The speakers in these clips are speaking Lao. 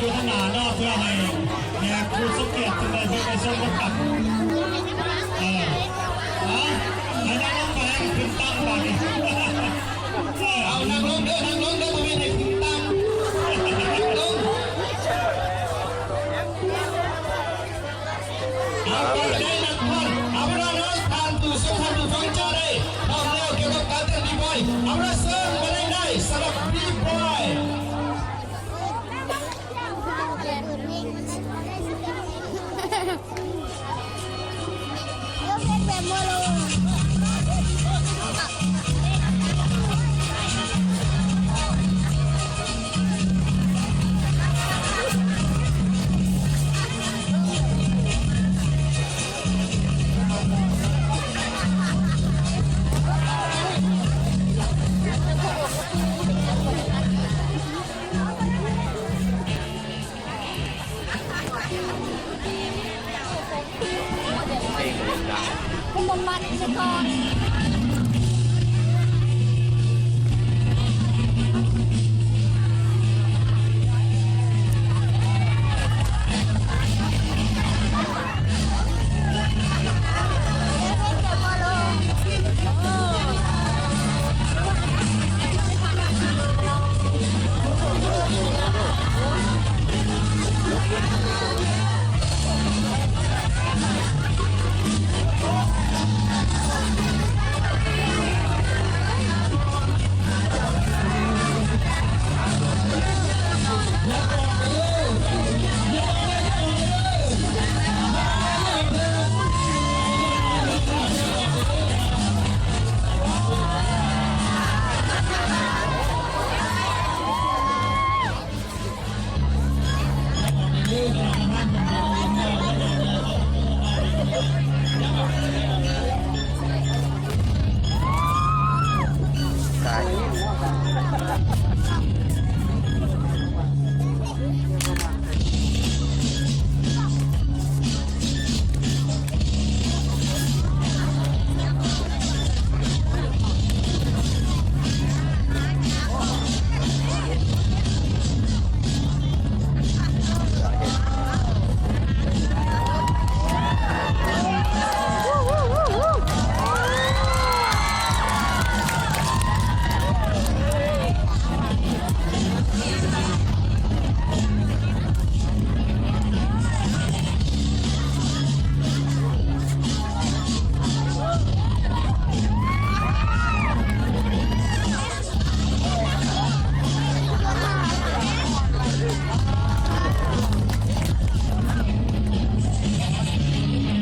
ຢູ່ຂ້າງໜ້າເນາະ ເພື່ອໃຫ້ແຂກຜູ້ຊົງກຽດເພິ່ນໄດ້ເບິ່ງໄດ້ຊົມນຳກັນ. ເອີ ເອົາ ໃຫ້ນັ່ງລົງໄປ ຂຶ້ນຕັ້ງບາດນີ້. ເອີ ເອົາ ນັ່ງລົງເດີ ນັ່ງລົງເດີ ບໍ່ແມ່ນໃຫ້ຂຶ້ນຕັ້ງ ນັ່ງລົງ. ເອົາ ໄປໄດ້ນັກບອນ ເອົາເວລາເນາະ ທ່ານຜູ້ຊົມ ທ່ານຜູ້ຟັງຈະໄດ້ພ້ອມແລ້ວກ່ຽວກັບການເຕັ້ນບີບອຍ. ເອົາລະ ເຊີນມາໄດ້ ສຳລັບບີບອຍ.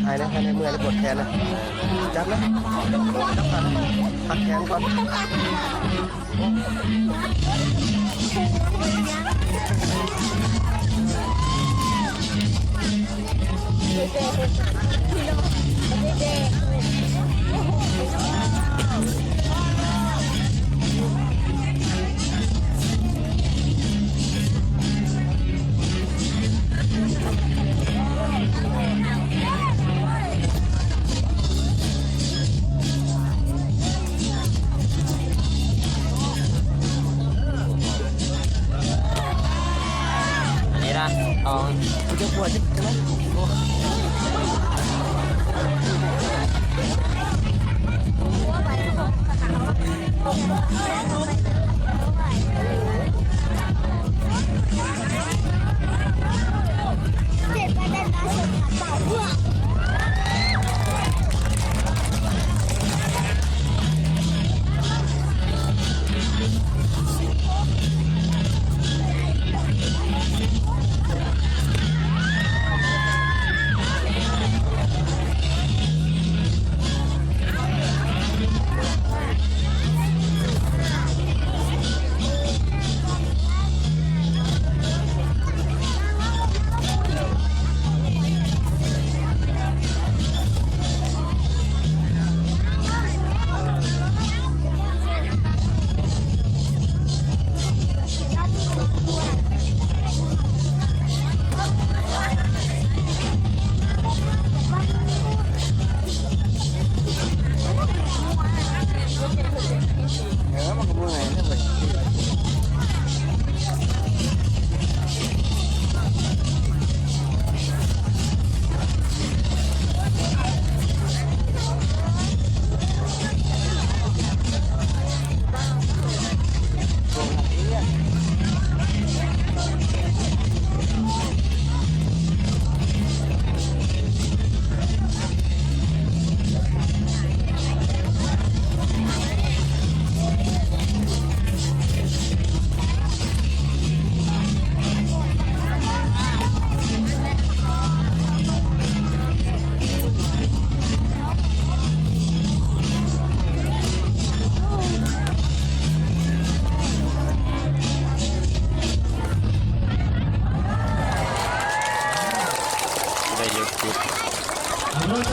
ຫາຍນະ ຫາຍນະ ເມື່ອຍນະ ປວດແຂນນະ ຈັບນະ ຈັບນະ ພັກແຂນກ່ອນ. ອັນນີ້ນະ ເອົາ ເຈັບຫົວ ເຈັບ ເຈັບ.